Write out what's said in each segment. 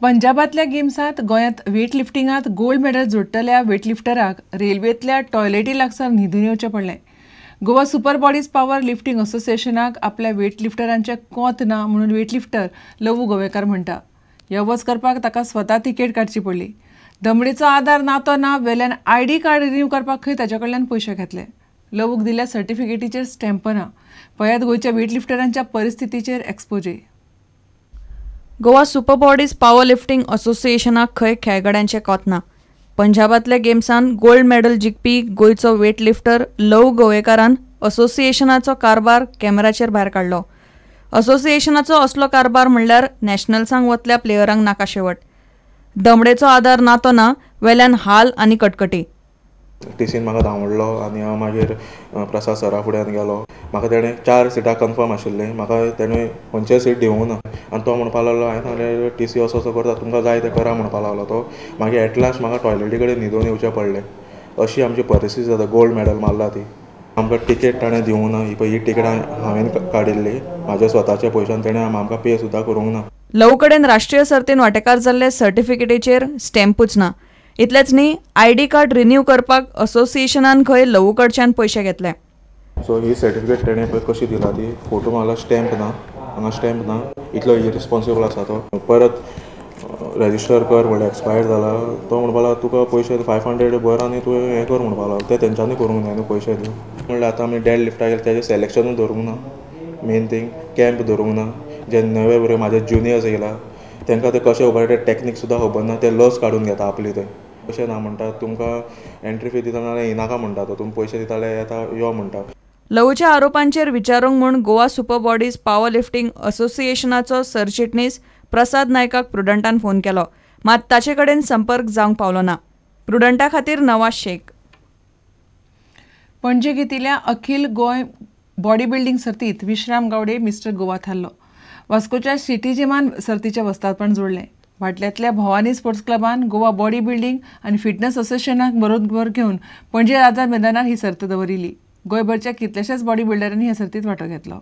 पंजाबांतल्या गेम्सांत गोंयांत वेटलिफ्टिंगांत gold medal जोडटल्या वेटलिफ्टराक रेल्वेंतल्या टॉयलेटी लागसार न्हिदून येवचें पडलें. Goa super bodies power lifting असोसिएशनाक आपल्या वेटलिफ्टरांचें कोंत ना म्हणून वेटलिफ्टर लवू गोवेकार म्हणटा. यो वच करपाक ताका स्वता तिकेट काडची पडली. दमडेचो आदार ना तो ना, वेल्यान आयडी कार्ड रिन्यू करपाक खंय ताच्या कडल्यान पयशे घेतले. लवूक दिल्ल्या सर्टिफिकेटीचेर स्टॅम्प ना. पळयात गोंयच्या वेटलिफ्टरांच्या परिस्थितीचेर expose. Goa super bodies power lifting असोसिएशनाक खंय खेळगड्यांचें कोत ना. पंजाबांतल्या गेम्सान गोल्ड मेडल जिखपी गोंयचो वेटलिफ्टर लव गोवेकारान असोसिएशनाचो कारभार कॅमेराचेर भायर काडलो. असोसिएशनाचो असलो कारभार म्हणल्यार नॅशनल्सांक वतल्या प्लेयरांक नाका शेवट. दमडेचो आदार ना तो ना, वेल्यान हाल आनी कटकटी. टीसीन म्हाका धांवडलो आनी हांव मागीर प्रसाद सरा फुड्यान गेलो. म्हाका तेणें 4 सिटां कन्फर्म आशिल्लें, म्हाका तेणें खंयचें सीट दिवंक ना. आनी तो म्हणपाक लागलो, हांवें सांगलें टीसी असो असो करता, तुमकां जाय तें करा म्हणपाक लागलो तो. मागीर एटलास्ट म्हाका टॉयलेटी कडेन न्हिदून येवचें पडलें. अशी आमची परिस्थिती जाता. गोल्ड मेडल मारला ती, आमकां टिकेट ताणें दिवंक ना. ही पळय ही टिकेट हांवें काडिल्ली म्हाज्या स्वताच्या पयशान, तेणें आमकां पे सुद्दां करूंक ना. लव कडेन राष्ट्रीय सर्तीन वांटेकार जाल्ले सर्टिफिकेटीचेर स्टॅम्पूच ना. इतलेंच न्ही, आयडी कार्ड रिन्यू करपाक असोसिएशनान खंय लवू कडच्यान पयशे घेतले. सो ही सर्टिफिकेट तेणें पळय कशी दिला ती, फोटो मारला, स्टॅम्प ना, हांगा स्टॅम्प ना. इतलो इरिस्पॉन्सिबल आसा तो. परत रजिस्टर कर म्हणल्यार एक्सपायर जाला. तो म्हणपाक लागलो तुका पयशे 500 भर आनी तुवें हें कर म्हणपाक लागलो. तें तेंच्यांनी करूंक जाय न्हू, पयशे दिवन. म्हणल्यार आतां आमी डेड लिफ्टाक गेले तेजें सिलेक्शनूच धरूंक ना. मेन थींग कॅम्प धरूंक ना. जे नवे भुरगे म्हाजे ज्युनियर्स येयला तांकां ते कशें उबारता ते टॅक्नीक सुद्दां खबर ना. ते लस काडून घेता आपली. थंय अशें ना म्हणटा तुमकां एंट्री फी दिता नाल्यार येनाका म्हणटा तो, तुमी पयशे दिता जाल्यार येता यो म्हणटा. लवूच्या आरोपांचेर विचारूंक म्हूण Goa super bodies power lifting असोसिएशनाचो सरचिटणीस प्रसाद नायकाक प्रुडंटान फोन केलो, मात ताचे कडेन संपर्क जावंक पावलो ना. प्रुडंटा खातीर नवाज शेख. पणजे घेतिल्ल्या अखिल गोंय बॉडी बिल्डींग सर्तींत विश्राम गावडे मिस्टर गोवा थारलो. वास्कोच्या सिटी जिमान सर्तीचें वस्तादपण जोडलें. भाटल्यांतल्या भवानी स्पोर्ट्स क्लबान गोवा बॉडी बिल्डींग आनी फिटनेस असोसिएशनाक बरोबर घेवन पणजे आझाद मैदानार ही सर्त दवरिल्ली. गोंयभरच्या कितल्याशाच बॉडी बिल्डरांनी ह्या सर्तींत वांटो घेतलो.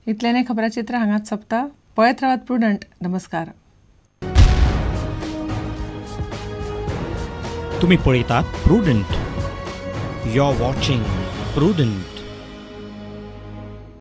इतल्याने खबराचित्र हांगाच सोंपता. पळयत रावात प्रुडंट. नमस्कार. तुम्ही पळयतात Prudent. You are watching Prudent.